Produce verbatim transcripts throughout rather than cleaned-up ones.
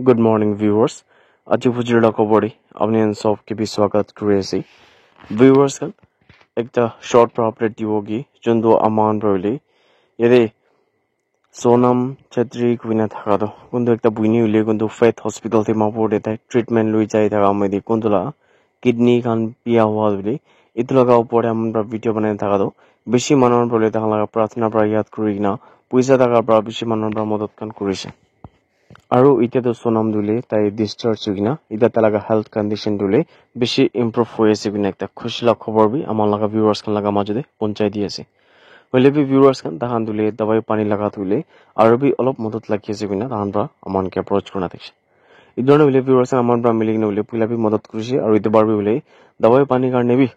Good morning, viewers. Aji bujur la khobor te apni khan sob ke bi swagat kuri ase. Viewers khan, ekta short pra update dibo ki, juntu aman pra hoile, yate Sonam Chetri kuina thaka toh, kuntu ekta buini hoile kuntu Faith Hospital te mapur te tai treatment lui jai thaka moi te kuntu la kidney khan biya hua hoile, etu laga upor te aman pra video banai thaka toh, bishi manu khan pra hoile tahan laga prarthana pra yad kuri kena, puisa thaka pra bishi manu khan pra madad khan kurise. Aru etia toh Sonam tu hoile tai discharge hoi kena, etia tai laga health condition tu hoile bishi improve hoi ase koina ekta khushi la khobor bi aman laga viewers khan laga majo te pohonchai di ase. Hoile bi viewers khan, tahan tu hoile dawai pani laga tu hoile aru bi olop madad lagi ase koina tahan pra aman ke approach kurina thakishe. Etu karne hoile viewers khan aman pra mili kena hoile puila bi madad kurishe aru etu bar bi hoile dawai pani karne bi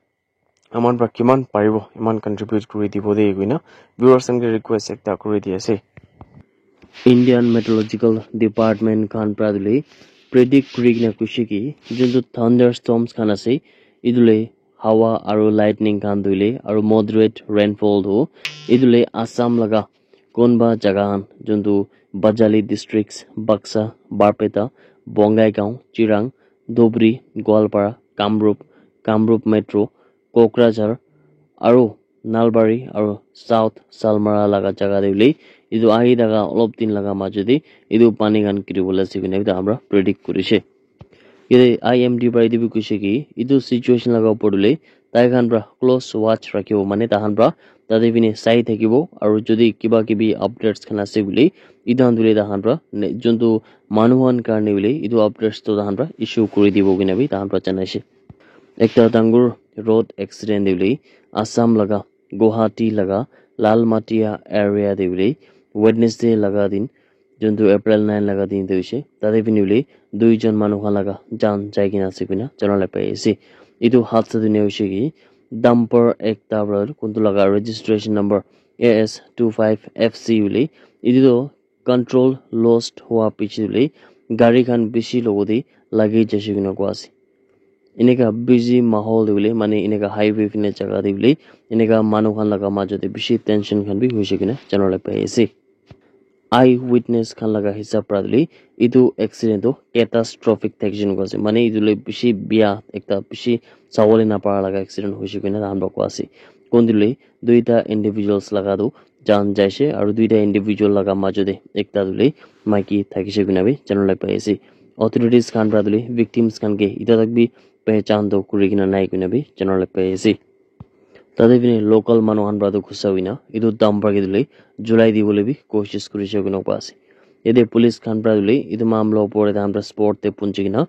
aman pra kiman paribo, iman contribute kuri dibo de koina viewers khan ke request ekta kuri di ase. Indian Meteorological Department khan pra tu hoile predict kuri kena koishe ki, juntu thunderstorms khan ase, etu le hawa aru lightning khan tu hoile aru moderate rainfall tu etu le Assam laga kunba jaga khan, juntu Bajali districts, Baksa, Barpeta, Bongaigaon, Chirang, Dhubri, Goalpara, Kamrup, Kamrup Metro, Kokrajhar, aru Nalbari aru South Salmara laga jaga te hoile etu ahi thaka olop din laga majo te etu pani khan giri bole ase koina bi tahan pra predict kurishe. Yate I M D pra etu bi koishe ki etu situation laga upor te hoile tai khan pra close watch rakhibo, mane tahan pra tate phine sai thakibo aru jodi kiba kibi updates khan ase koile etu khan tu hoile tahan pra ne-, juntu manu khan karne hoile etu updates tu tahan pra issue kuri dibo koina bi tahan pra janaishe. Ekta dangor road accident te hoile Assam laga Guwahati laga Lalmatia area te hoile Wednesday laga din, juntu April nine laga din te hoishe, tate phine hoile duijon manu khan laga jaan jai kena ase koina jana laga pai ase. Etu hadsa tu ena hoishe ki dumper ekta pra kuntu laga registration number A S two five F C hoile etu toh control lost hua piche te hoile gari khan bishi logot te lagi jaise koina koi ase. Eneka busy mahol te hoile, mane eneka highway phane jaga te hoile, eneka manu khan laga majo te bishi tension khan bi hoise koina jana laga pai ase. Eye witness khan laga hisab pra tu hoile etu accident toh catastrophic thakishe koina koi ase, mane etu hoile bishi bia ekta bishi sabole napara laga accident hoise koina tahan pra koi ase. Kuntu hoile duita individuals laga tu jaan jaise aru duita individual laga majo te ekta tu hoile maiki thakishe koina bi jana laga pai ase. Authorities khan pra tu hoile victims khan ke etia tak bi pehchan toh kuri kena nai koina bi jana laga pai ase. Tate phine local manu khan pra tu gussa hoina etu dumper ke tu hoile julai dibole bi koshish kurishe koina koi ase. Yate police khan pra tu hoile etu mamla upor te tahan pra spot te punchi kena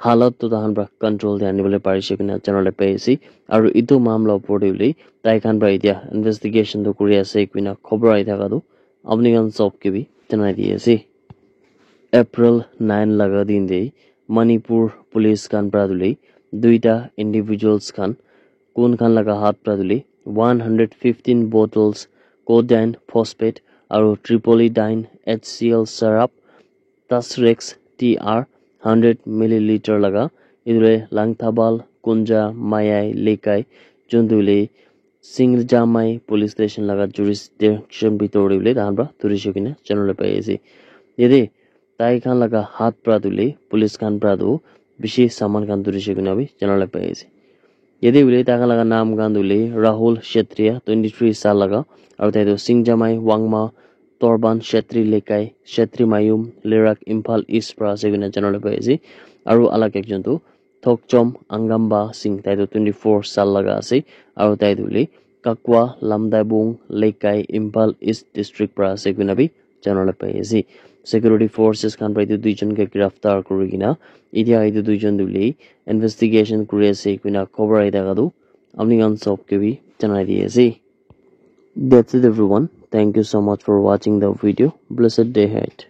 halat tu tahan pra control te anibole parishe koina jana laga pai ase. Aru etu mamla upor te hoile tai khan pra etia investigation tu kuri ase koina khobor ahi thaka tu apni khan sob ke bi janai di ase. April nine laga din te Manipur police khan pra tu hoile duita individuals khan, kun khan laga hath pra tu hoile one hundred fifteen bottles codeine phosphate aru triple dine H C L syrup, Tasrex T R hundred milliliter laga, etu hoile Langthabal, Kunja, Mayai, Lekai, juntu hoile Singjamai police station laga jurisdiction bitor te hoile tahan pra dhurishe koina jana laga pai ase. Yate tai khan laga hath pra tu hoile police khan pra tu bishi saman khan dhurishe koina bi jana laga pai ase. Yate hoile tai khan laga naam khan tu hoile Rahul Kshatriya, twenty three saal laga, aru tai tu Singjamai, Wangma, Torban, Kshatri Lekai, Kshatri Mayum, Lirak, Imphal East pra ase koina jana laga pai ase. Aru alag ekjon tu Thokchom Angamba Singh, tai tu twenty four saal laga ase, aru tai tu hoile Kakwa, Lamdaibung, Lekai, Imphal East District pra ase koina bi jana laga pai ase. Security forces khan pra etu duijon ke giraftar kuri kena etia etu duijon tu hoile investigation kuri ase koina khobor ahi thaka tu apni khan sob ke bi janai di ase. That's it everyone. Thank you so much for watching the video. Blessed day ahead.